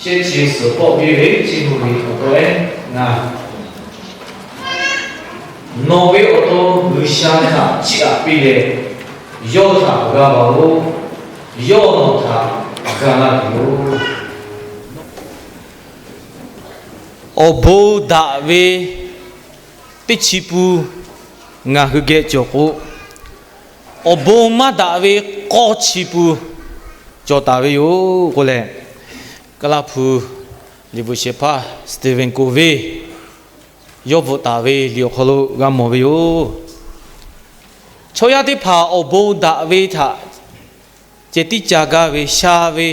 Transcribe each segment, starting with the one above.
Shehˆ chi suhˍ pawˆ piˇ ve chi mvuhˇ miˬ awˬ taw ehˉ ngaˬ, nawˬ ve awˬ to G'uiˬsha htaꞈ chiˇ aꞈ piˇ leh, yawˇ htaꞈ g'a baˬ-oˬ. Yawˇ nawˬ htaꞈ g'a laˇ tuˬ yoˬ. Awˬ bon daꞈ ve teˇ chi pun ngaˬ hui geh cawˬ k'o, awˬ bon maˇ daꞈ ve k'awˇ chi pun cawˬ taˍ ve yoˬ k'oˆ leh, Kaˇlaˇ hpu liꞈ bvuhꞈ shehˍ hpaˇ Stephen Covey yawˇ bvuhꞈ taˍ ve liꞈ awˬ hk'aw lo g'a mawˬ ve yoˬ. Chaw yaˇ teˇ hpaˍ awˬ bon daꞈ ve htaꞈ ceh tiˉ ca gaˇ ve, sha ve,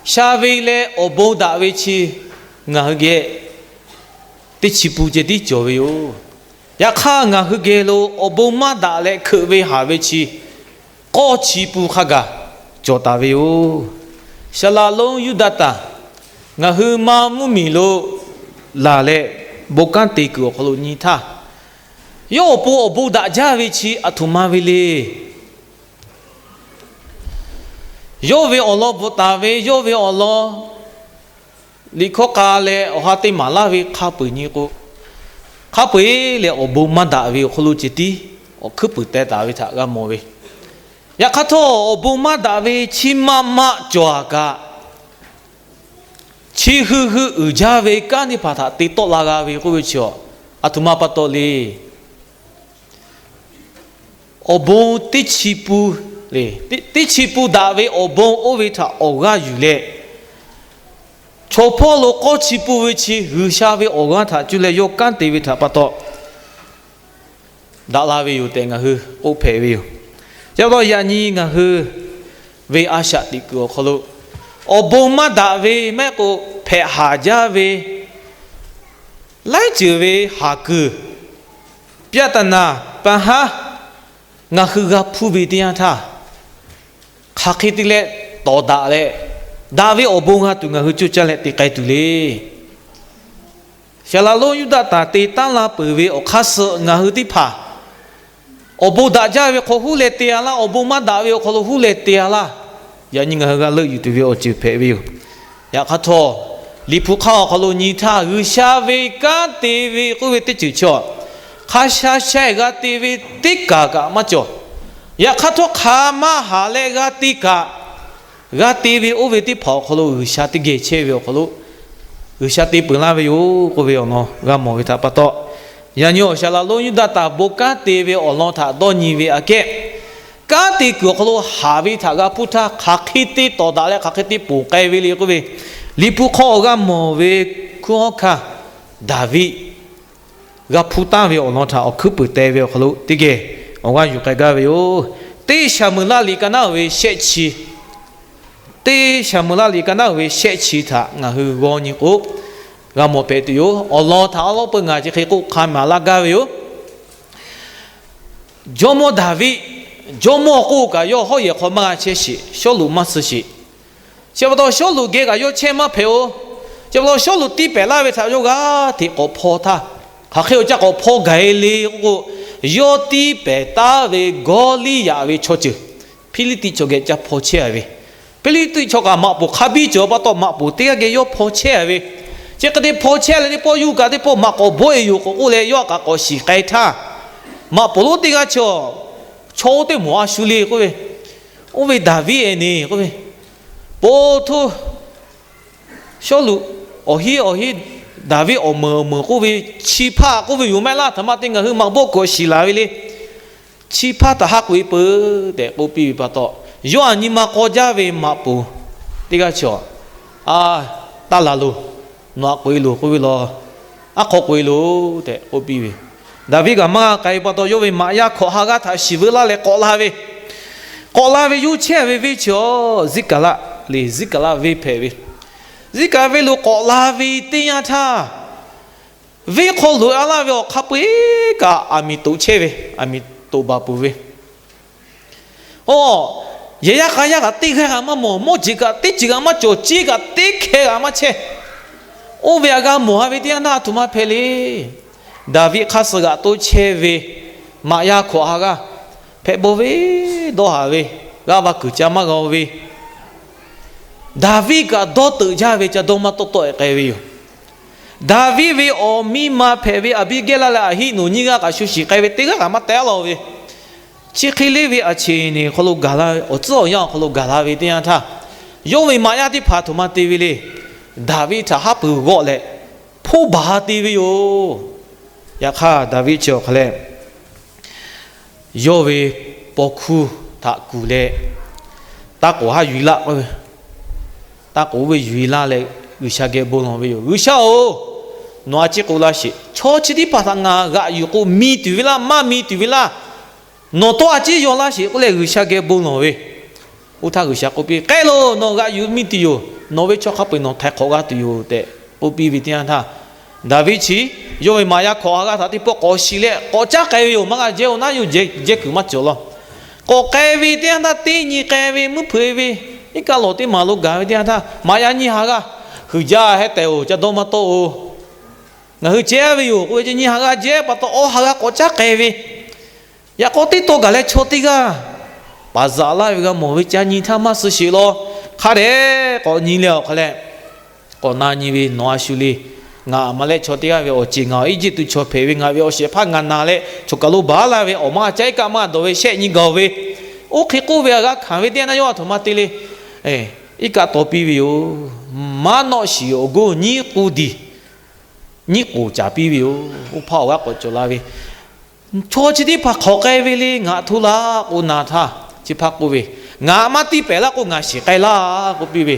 sha ve leh awˬ bon daꞈ ve chi ngaˬ hui geh teˇ chi pun ceh tiˉ cawˬ ve yoˬ. Yaꞈ hk'aˇ, ngaˬ hui geh lo awˬ bon maˇ daꞈ leh hkeuꞈ ve haˍ ve chi k'awˇ chi pun hk'a gaˬ cawˬ taˍ ve yoˬ. Saˍ laꞈ lonˉ Yuˇdaꞈ taˍ, ngaˬ hui ma mvuhˇ miˬ lo laˬ leh bon kanˉ te kuiˬ awˬ hk'aw lo nyi htaˇ, yawˇ awˬ pon awˬ bon daꞈ jaˇ ve chi aˬ htoꞈ ma ve le. Yawˇ ve awˬ lawn bvuhꞈ taˍ ve, yawˇ ve awˬ lawn liꞈ hkawˇ k'a leh awˬ ha te maˍ laˇ ve hk'a peu-eˬ nyi k'o, hk'a peu-eˬ leh awˬ bon maˇ daꞈ ve awˬ hk'aw lo ceh tiˉ awˬ hkuiˉ puiˍ teh taˍ ve htaꞈ g'a mawˬ ve. Yaꞈ hk'aˇ htawˇ, awˬ bon maˇ daꞈ ve chi maˇ maˇ cawˬ-a kaꞈ, chi hui hui uiˍ jaˇ ve kanˉ teˇ hpaˍ htaꞈ te tawˆ la g'a ve k'oˆ ve chi, aˬ htoꞈ ma pa taw le. Awˬ bon teˇ chi pun le, teˇ chi pun daꞈ ve awˬ bon oˇ ve htaꞈ awˬ g'aˇ yuˬ leh, chaw hpawˇ lo k'awˇ chi pun ve chi G'uiˬsha ve awˬ g'aˇ htaꞈ cuˇ leh yawˇ kanˉ te ve htaꞈ pa taw daꞈ la ve yoˬ tehꞈ ngaˬ hui k'oˆ hpehꞈ ve yoˬ. Chi pa taw yaꞈ nyi ngaˬ hui ve a shaꞈ teꞈ kuiˬ awˬ hk'aw lo, awˬ bon maˇ daꞈ ve maˇ heˆ k'o, hpehꞈ haˍ jaˇ ve laiˉ ceuˬ ve haˍ kuiˬ, ပြဿနာ, ปัญหา ngaˬ hui g'a hpuˇ ve teˇ yanˇ htaˇ, hk'aˬ hk'e te leh tawˍ daꞈ leh, daꞈ ve awˬ bon g'a tuˬ ngaˬ hui coˇ caˇ leh te k'ai tuˬ le. Saˍ laꞈ lonˉ Yuˇdaꞈ taˍ te taˉ la peuˬ ve awˬ hk'aˇ suh ngaˬ hui teˇ hpaˍ awˬ bon daꞈ jaˇ ve hk'aw huˉ leh te-a laˇ, awˬ bon maˇ daꞈ ve awˬ hk'aw lo huˉ leh te-a laˇ, yaꞈ nyi ngaˬ hui g'a leuˆ yuˬ tuˬ ve awˬ ceuˬ hpehꞈ ve yoˬ. Yaꞈ hk'aˇ htawˇ, Liꞈ hpu hk'aˇ awˬ hk'aw lo nyi htaˇ, G'uiˬsha ve kanˉ te ve k'oˆ ve teˇ ceuˬ chi, hk'a sha sha-eˬ g'a te ve teˇ kaˬ kaꞈ maˇ cawˬ. Yaꞈ hk'aˇ htawˇ, hk'aˬ ma haˍ leh g'a te kaꞈ, g'a te ve oˇ ve teˇ hpaˍ awˬ hk'aw lo G'uiˬsha teˇ geh chehˇ ve awˬ hk'aw lo G'uiˬsha te peuˬ laˇ ve yoˬ k'oˆ ve awˬ lawn g'a mawˬ ve htaꞈ pa taw, yaꞈ nyi awˬ Saˍ laꞈ lonˉ Yuˇdaꞈ taˍ bon kanˉ te ve awˬ lawn htaꞈ dawˇ nyi ve aꞈ kehˉ, kanˉ te kuiˬ awˬ hk'aw lo haˍ ve htaꞈ g'a hpuˇ htaˇ, hk'aˬ hk'e te tawˍ daꞈ leh hk'aˬ hk'e te ponˬ k'ai ve le k'oˆ ve, Liꞈ hpu hk'aw awˬ g'a mawˬ ve hkunˉ hawˉ hkanˇ Daˍviˆ g'a hpuˇ taˍ ve awˬ lawn htaꞈ awˬ hkuiˉ puiˍ teh ve awˬ hk'aw lo teˇ geh awˬ g'aˇ yuˬ k'ai gaˇ ve yoˬ. Teˇ Saˍmoˍeˍlaˆ liꞈ ka naˉ uiˍ ve shehˆ chi, Teˇ Saˍmoˍeˍlaˆ liꞈ ka naˉ uiˍ ve shehˆ chi htaꞈ ngaˬ hui g'aw nyi k'o, g'a mawˬ hpehꞈ tuˬ yoˬ. Awˬ lawn htaꞈ awˉ lawˉ peu ngaˬ chi hk'e k'oˆ hk'a maˍ laˇ gaˇ ve yoˬ. Jawˇmawˇ Daˍviˆ, jawˇmawˇ k'oˆ kaꞈ yawˇ hawˉ yehˬ hk'aw maˇ g'a chehˇ sheˍ, Sawˉluꞈ maˇ suh sheˍ. Chi pa taw Sawˉluꞈ geh kaꞈ yawˇ chehˇ maˇ hpehꞈ-oˬ. Chi pa taw Sawˉluꞈ tiˇ pehˍ laˇ ve htaꞈ yawˇ g'aˇ hteꞈ k'awꞈ hpaw htaˇ, hk'aˬ hk'e awˬ ca k'awꞈ hpaw gaˬ-e le k'oˆ k'o, yawˇ tiˇ pehˍ taˉ ve Gawˇliˇyaꞈ ve chaw ceuˬ, Hpiˇliˇtiˆ chaw geh ca hpaw chehˇ-a ve, Hpiˇliˇtiˆ chaw kaꞈ maꞈ poˍ hk'a biˇ cawˬ pa taw, maꞈ poˍ teˇ g'aˇ geh yawˇ hpaw chehˇ-a ve, chi hk'e te hpaw chehˇ leh teˇ pawˆ yuˇ kaꞈ teˇ pawˆ maꞈ k'awꞈ bawˆ-e yoˬ k'awꞈ k'oˆ leh yawˇ kaꞈ k'awꞈ shiˍ k'ai htaˇ, maꞈ poˍ lonˉ teˇ g'aˇ chi, chaw oˇ teˇ moˍ a shu le k'oˆ ve, oˇ ve Daˍviˆ-e ne k'oˆ ve, po htoˇ Sawˉluꞈ awˬ hiˉ awˬ hiˉ, Daˍviˆ awˬ meunˍ awˬ meunˍ k'oˆ ve, chi hpaˇ k'oˆ ve yoˬ maˇ heˆ laˇ, htaꞈ ma te ngaˬ hui maꞈ bawˆ k'awꞈ shiˍ laˬ ve le. Chi hpaˇ htaꞈ haˉ k'oꞈ-e peuˬ tehꞈ k'oˆ piˇ ve pa taw, yawˇ aˬ nyi ma k'aw jaˇ ve maꞈ poˍ teˇ g'aˇ chi, a, taˇ laˬ loˬ, nawˬ aꞈ k'oꞈ-e loˬ k'oˆ ve law, aˉ hk'aw k'oꞈ-e loˬ tehꞈ k'oˆ piˇ ve. Daˍviˆ kaꞈ maˇ g'a k'ai pa taw, yawˇ ve maꞈ yaˇ hkawꞈ ha g'aˇ htaꞈ shiˍ veu laˇ leh k'awꞈ la ve, k'awꞈ la ve yuˇ chehˇ ve venˇ chi, Ziˉkaˍlaˆ le, Ziˉkaˍlaˆ venˇ hpehꞈ ve. Ziˉkaˍlaˆ venˇ lo k'awꞈ la ve teˇ yanˇ htaˇ, venˇ hk'aw loꞈ-a laˇ ve awˬ hk'a peu-eˬ kaꞈ aˬ miˍ toꞈ chehˇ ve, aˬ miˍ toꞈ baˬ peuˬ ve. Oˬ, yehˬ yaˇ k'a yaˇ kaꞈ teˇ g'aˇ g'a maˇ mawˬ, mawˇ jeˬ kaꞈ teˇ ceuˬ g'a maˇ cawˬ, ceˇ kaꞈ teˇ hkeh g'a maˇ chehˇ. Oˇ ve aꞈ g'a mawˬ-a ve teˇ yanˇ htaˇ, aˬ htoꞈ ma hpehꞈ le. Daˍviˆ hk'aˇ suh g'aꞈ toˆ chehˇ ve maꞈ yaˇ hkawꞈ ha g'aˇ hpehꞈ bawˬ ve, dawˇ haˍ ve, g'aˇ va kuiˬ ca maˇ g'a-o ve, Daˍviˆ kaꞈ dawˇ teuꞈ jaˇ ve ca dawˇ maˇ tawˆ tawˆ-e k'ai ve yoˬ. Daˍviˆ ve awˬ miˇ ma hpehꞈ ve Aˍbiˇgehˇlaˆ leh Aˍhiˆnoˍ nyiˇ g'aˇ kaꞈ shu shiˍ k'ai ve teˇ g'aˇ kaꞈ maˇ teh laˇ ve. Chi hk'e le ve a cheˬ neˬ awˬ hk'aw lo gaˬ la ve, awˬ tcuhˉ awˬ yanˇ awˬ hk'aw lo gaˬ la ve teˇ yanˇ htaˇ, yawˇ ve maꞈ yaˇ teˇ hpaˍ htoꞈ ma te ve le. Daˍviˆ htaꞈ haˉ pui g'awˆ leh, hpoˇ baˬ te ve yoˬ. Yaꞈ hk'aˇ, Daˍviˆ chi awˬ hk'a leh, yawˇ ve paw hkuˇ htaꞈ kuˬ leh, taˇ k'oˍ haˉ yuˬ-e laˇ k'oˆ ve, taˇ k'oˍ ve yuˬ-e laˇ leh, G'uiˬsha geh bon lawˬ ve yoˬ. G'uiˬsha-oˬ, nawˬ a ciˉ k'oˆ laˇ sheˍ. Chaw chi teˇ hpaˍ htaꞈ ngaˬ g'aꞈ yuˬ k'o, mi tuˬ ve laˇ, maˇ mi tuˬ ve laˇ, nawˬ tawˇ a ciˉ yaw laˇ sheˍ k'oˆ leh, G'uiˬsha geh bon lawˬ ve. Oˇ htaˇ G'uiˬsha k'oˆ piˇ, K'ehˉ loˬ, nawˬ g'aꞈ yuˬ mi tuˬ yoˬ. Nawˬ ve chaw hk'a peu-eˬ nawˬ htaiˍ hk'awꞈ g'a tuˬ yoˬ tehꞈ k'oˆ piˇ ve teˇ yanˇ htaˇ, Daˍviˆ chi yawˇ ve maꞈ yaˇ hkawꞈ ha g'aˇ htaꞈ teˇ pawˆ k'awꞈ shiˍ leh k'awꞈ caˉ k'ai ve yoˬ. Maˇ g'a jehˇ-oˬ, naˉ yoˬ, jehˇ kuiˬ maˇ cawˬ laˇ. K'awꞈ k'ai ve teˇ yanˇ htaˇ, teˇ nyi k'ai ve, mvuhˇ hpeuꞈ ve, iˉ kaˆ lawˬ teˇ maˍ lo gaˬ ve teˇ yanˇ htaˇ, maꞈ yaˇ nyiˇ ha g'aˇ, Huiˍ jaˇ, heh tehꞈ-oˬ, ca dawˇ maˇ tawˆ-oˬ, ngaˬ hui cehˇ ve yoˬ k'oˆ ve, nyiˇ ha g'aˇ jehˇ pa taw, awˇ ha g'aˇ k'awꞈ caˉ k'ai ve. Yaꞈ k'aw teˇ taw gaˬ leh chaw teˇ g'aˇ paˍ zaꞈ laˇ ve g'a mawˬ ve ca nyi htaˇ maˇ suh sheˍ law. Hk'a dehꞈ k'awꞈ nyi leh awˬ hk'a leh, k'awꞈ na nyi ve, Nawˬ a shu le. Ngaˬ Aˍmaˍlehˆ chaw teˇ g'aˇ ve awˬ ceˬ ngaˬ awˬ Eˇjiˇtuꞈ chaw hpehꞈ ve, ngaˬ ve awˬ shehˍ hpaˇ ngaˬ na leh choˬ kaˬ lo baˬ laˇ ve, awˬ maˇ caˉ iˉ kaˆ maˇ dawˬ ve shehˆ nyi gaˬ ve, oˇ hk'e k'oˆ ve a g'a hkanˍ ve teˇ yanˇ htaˇ, yawˇ a htoꞈ ma te le. Iˉ kaˆ taw piˇ ve yoˬ. Maˉ nawˆ shiˍ awˬ goˇ nyiˉ k'uˇ diˬ, nyiˉ k'oˍ caˍ piˇ ve yoˬ. Oˇ hpaˇ awˬ g'aˇ k'awꞈ cawˬ la ve, Chaw chi teˇ hpaˍ hk'awꞈ k'ai ve le, ngaˬ htoˇ laˇ k'o na htaˇ, chi hpaˇ k'oˆ ve, Ngaˬ maˇ tiˇ pehˍ laˇ k'o, ngaˬ shiˍ k'ai laˇ k'oˆ piˇ ve.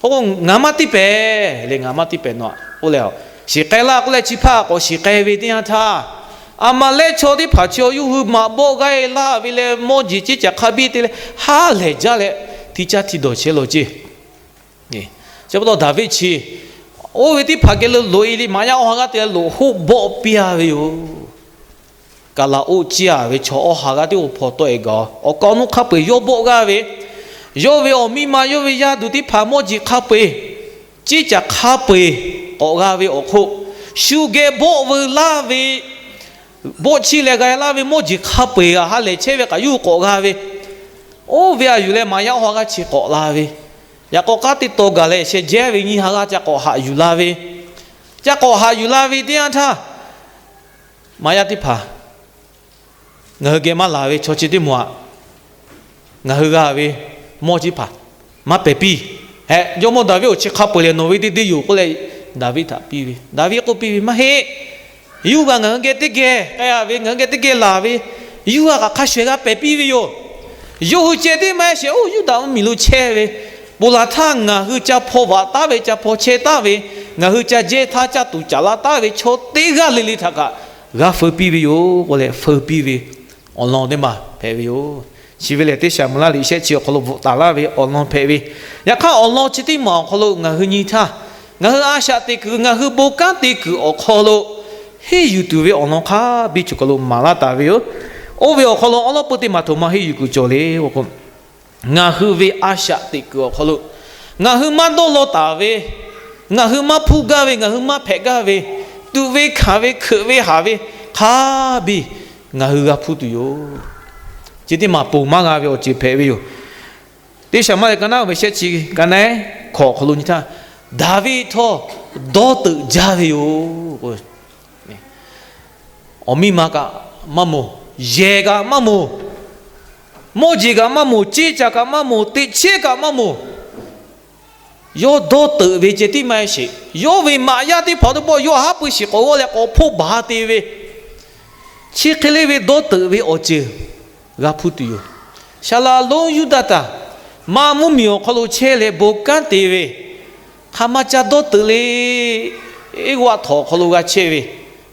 K'o, Ngaˬ maˇ tiˇ pehˍ le, ngaˬ maˇ tiˇ pehˍ nawˬ k'oˆ leh, shiˍ k'ai laˇ k'oˆ leh, chi hpaˇ k'awꞈ shiˍ k'ai ve teˇ yanˇ htaˇ, Aˍmaˍlehˆ chaw teˇ hpaˍ chi awˬ yawˇ hui maꞈ bawˆ g'aˇ-e laˇ ve leh, mawˇ jeˬ ceˇ caˬ hk'a biˇ te leh, ha lehˬ jaˇ leh, hti caˇ hti dawˬ chehˇ law ceˇ. Chi pa taw Daˍviˆ chi oˇ ve teˇ hpaˍ geh lo loꞈ-e le, maꞈ yaˇ awˇ ha g'aˇ te leh loꞈ hoˆ bawˆ piˇ-a ve yoˬ. Kaˍlaˍoˆ ciˇ-a ve chaw awˇ ha g'aˇ teˇ g'aˇ hpaw tawˆ-e gaˬ-oˬ. Awˬ kaˍ awˬ nu hk'a peu-eˬ yawˇ bawˆ g'aˇ ve, yawˇ ve awˬ miˇ ma, yawˇ ve yaˇ duˬ teˇ hpaˍ mawˇ jeˬ hk'a peu-eˬ, ceˇ caˬ hk'a peu-eˬ k'awꞈ g'a ve awˬ hk'oˆ, shu geh bawˆ veu laˇ ve, bawˆ chiˇ leh g'a laˇ ve mawˇ jeˬ hk'a peu-eˬ g'a ha lehˬ chehˇ ve kaꞈ yawˇ hui k'awꞈ g'a ve, oˇ ve a yuˬ leh maꞈ yaˇ awˇ ha g'aˇ chi k'awꞈ la ve, yaꞈ k'aw k'aˉ teˇ taw gaˬ leh sheh jehˇ ve nyiˇ ha g'aˇ ca k'awꞈ haꞈ yuˬ la ve, ca k'awꞈ haꞈ yuˬ la ve teˇ yanˇ htaˇ, maꞈ yaˇ teˇ hpaˍ ngaˬ hui geh maˇ laˬ ve chaw chi teˇ moˍ aꞈ, ngaˬ hui g'a ve mawˇ chi teˇ hpaˍ maˇ pehˍ piˇ. Hehꞈ, jawˇmawˇ Daˍviˆ-oˬ, chi hk'a peu-eˬ lehˬ nawˬ ve teˇ deˇ yoˬ k'oˆ leh, Daˍviˆ htaꞈ piˇ ve. Daˍviˆ k'oˆ piˇ ve, Maˇ heˆ. Yawˇ hui kaꞈ ngaˬ hui geh teˇ geh k'ai-a ve, ngaˬ hui geh teˇ geh laˬ ve, yawˇ hui kaꞈ hk'a shuˍ shuˍ g'a pehˍ piˇ ve yoˬ. Yawˇ hui ceh tiˉ maˇ heˆ sheˍ, oˇ Yuˇdaꞈ mvuhˇmiˬ lo chehˇ ve, ponˬ laˬ htaˇ ngaˬ hui ca hpaw vaꞈ taˉ ve, ca hpaw chehˇ taˉ ve, ngaˬ hui ca jehˇ htaˇ caˇ tuˬ caˍ laˇ taˉ ve chaw teˇ g'aˇ le le htaꞈ kaꞈ g'a feu piˇ ve yoˬ k'oˆ leh feu piˇ ve awˬ lawn teˇ maˬ hpehꞈ ve yoˬ. Chi ve lehˬ, teˇ Saˍmo-eˍlaˆ liꞈ shehˆ chi awˬ hk'aw lo bvuhꞈ taˍ laˇ ve awˬ lawn hpehꞈ ve. Yaꞈ hk'aˇ, awˬ lawn chi teˇ maˬ awˬ hk'aw lo ngaˬ hui nyi htaˇ, ngaˬ hui a shaꞈ teꞈ kuiˬ, ngaˬ hui bon kanˉ te kuiˬ awˬ hk'aw lo henˇ yuˬ tuˬ ve awˬ lawn hk'a biˇ choˬ kaˬ lo maˍ laˇ taˍ ve yoˬ. Oˇ ve awˬ hk'aw lo awˉ lawˉ peu teˇ maˬ htoꞈ ma henˇ yuˬ kuiˬ cawˬ le k'o, ngaˬ hui ve a shaꞈ teꞈ kuiˬ awˬ hk'aw lo ngaˬ hui maˇ dawˇ law taˍ ve, ngaˬ hui maˇ hpuˇ gaˇ ve, ngaˬ hui maˇ hpehꞈ gaˇ ve, tuꞈ ve hkanˍ ve, hkeuꞈ ve haˍ ve hk'a biˇ ngaˬ hui g'a hpuˇ tuˬ yoˬ. Chi teˇ maˬ ponˬ maˇ g'a ve awˬ ceuˬ hpehꞈ ve yoˬ. Teˇ Saˍmo-eˍlaˆ liꞈ ka naˉ ve shehˆ chi ka naˉ hkawꞈ awˬ hk'aw lo nyi htaˇ, Daˍviˆ htawˇ dawˇ teuꞈ jaˇ ve yoˬ. Awˬ miˇ ma kaꞈ maˇ moˬ, yehˬ kaꞈ maˇ moˬ, mawˇ jeˬ kaꞈ maˇ moˬ, ceˇ caˬ kaꞈ maˇ moˬ, teꞈ chehˇ kaꞈ maˇ moˬ. Yawˇ dawˇ teuꞈ ve ceh tiˉ maˇ heˆ sheˍ. Yawˇ ve maꞈ yaˇ teˇ hpaˍ teˇ pawˆ yawˇ haˉ pui shiˍ k'awꞈ g'awˇ leh k'awꞈ hpoˇ baˬ te ve, chi hk'e le ve dawˇ teuꞈ ve awˬ ceuˬ g'a hpuˇ tuˬ yoˬ. Saˍlaˍlonˉ Yuˇdaꞈtanˍ maˇ mvuhˇmiˬ awˬ hk'aw lo chehˇ leh bon kanˉ te ve, hk'aˬ ma ca dawˇ teuꞈ le, eˇ g'aˇ htawnˍ awˬ hk'aw lo g'a chehˇ ve,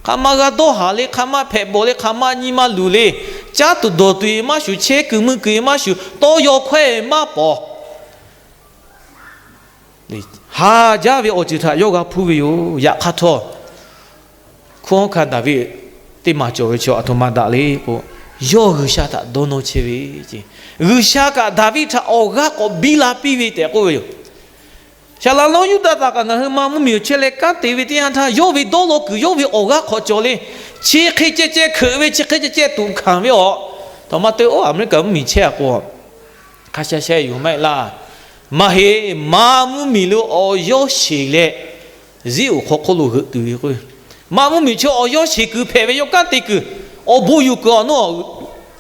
hk'aˬ ma g'a dawˇ haˍ le, hk'aˬ ma hpehꞈ bawˬ le, hk'aˬ ma nyi ma luˬ le, caˇ tuˬ dawˬ tuˬ-e maˇ shuˍ, chehˇ kuiˬ mui kuiˬ-e maˇ shuˍ, tawˇ yaw hkawehˇ maˇ pawˍ haˍ jaˇ ve awˬ ceuˬ htaꞈ yawˇ g'a hpuˇ ve yoˬ. Yaꞈ hk'aˇ htawˇ, hkunˉ hawˉ hkanˇ Daˍviˆ teˇ maˬ cawˬ ve chaw aˬ htoꞈ ma daꞈ le k'o, yawˇ G'uiˬsha htaꞈ dawˇ nawˇ chehˇ ve ce. G'uiˬsha kaꞈ Daˍviˆ htaꞈ awˬ g'aˇ k'awꞈ biˇ la piˇ ve tehꞈ k'oˆ ve yoˬ. Saˍlaˍlonˉ Yuˇdaꞈtanˍ kaꞈ ngaˬ hui ma mvuhˇmiˬ awˬ chehˇ leh kanˉ te ve teˇ yanˇ htaˇ, yawˇ ve dawˇ law kuiˬ yawˇ ve awˬ g'aˇ hk'awꞈ cawˬ le. Chi hk'e ceh ceh hkeuꞈ ve, chi hk'e ceh ceh tuꞈ hkanˍ ve awˬ, aˬ htoꞈ ma te oˇ Aˍmeˍriˆkaˍ mvuhˇmiˬ chehˇ-a k'o, hk'a sha sha yuˬ maˇ heˆ laˇ. Maˇ heˆ, maˇ mvuhˇmiˬ lo awˬ yawˇ sheˍ leh, ziˉ oˍ hk'aw hk'oˆ lo g'euꞈ tuˬ ve k'o, maˇ mvuhˇmiˬ chi awˬ yawˇ sheˍ kuiˬ hpehꞈ ve yawˇ kanˉ te kuiˬ, awˬ bon yuˬ kuiˬ awˬ nawˉ,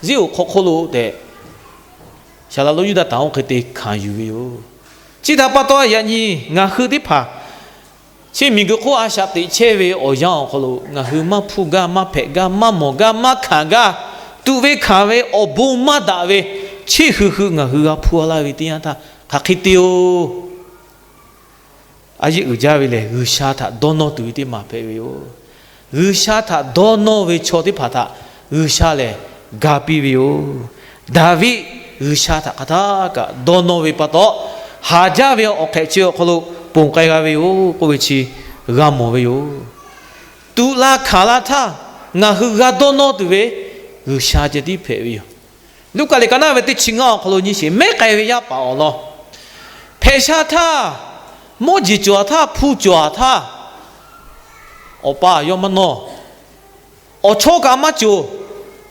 ziˉ oˍ hk'aw hk'oˆ lo tehꞈ, Saˍ laꞈ lonˉ Yuˇdaꞈ taˍ oˇ hk'e te hkanˍ yuˬ ve yoˬ. Chi htaꞈ pa taw, yaꞈ nyi ngaˬ hui teˇ hpaˍ chi miˬguiˬ hk'oˆ a shaꞈ teꞈ chehˇ ve awˬ yanˇ awˬ hk'aw lo, ngaˬ hui maˇ hpuˇ gaˇ, maˇ hpehꞈ gaˇ, maˇ mawˬ gaˇ, maˇ hkanˍ gaˇ, tuꞈ ve hkanˍ ve awˬ bon maˇ daꞈ ve, chi hui hui ngaˬ hui g'a hpuˇ laˇ ve teˇ yanˇ htaˇ, hk'aˬ hk'e te-oˬ? A yeˆ uiˍ jaˇ ve lehˬ, G'uiˬsha htaꞈ dawˇ nawˇ tuˬ ve teˇ maˬ hpehꞈ ve yoˬ. G'uiˬsha htaꞈ dawˇ nawˇ ve chaw teˇ hpaˍ htaꞈ G'uiˬsha lehˬ ga piˇ ve yoˬ. Daˍviˆ G'uiˬsha htaꞈ hk'aˬ htaˇ kaꞈ dawˇ nawˇ ve pa taw, haˍ jaˇ ve awˬ hk'ehꞈ chi awˬ hk'aw lo ponˬ k'ai g'a ve yoˬ k'oˆ ve chi g'a mawˬ ve yoˬ. Tuꞈ la hkanˍ la htaˇ, ngaˬ hui g'a dawˇ nawˇ tuˬ ve G'uiˬsha ceh tiˉ hpehꞈ ve yoˬ. Luˉkaꞈ liꞈ ka naˆ ve teˇ chi ngaˇ awˬ hk'aw lo nyi sheˍ, mehˉ k'ai ve yaˇ paˍ awˬ lawn, hpehꞈ sha htaˇ, mawˇ jeˬ cawˬ htaˇ, hpu cawˬ htaˇ, awˬ pa yawˇ maˇ nawˇ. Awˬ chawˇ kaꞈ maˇ cawˬ,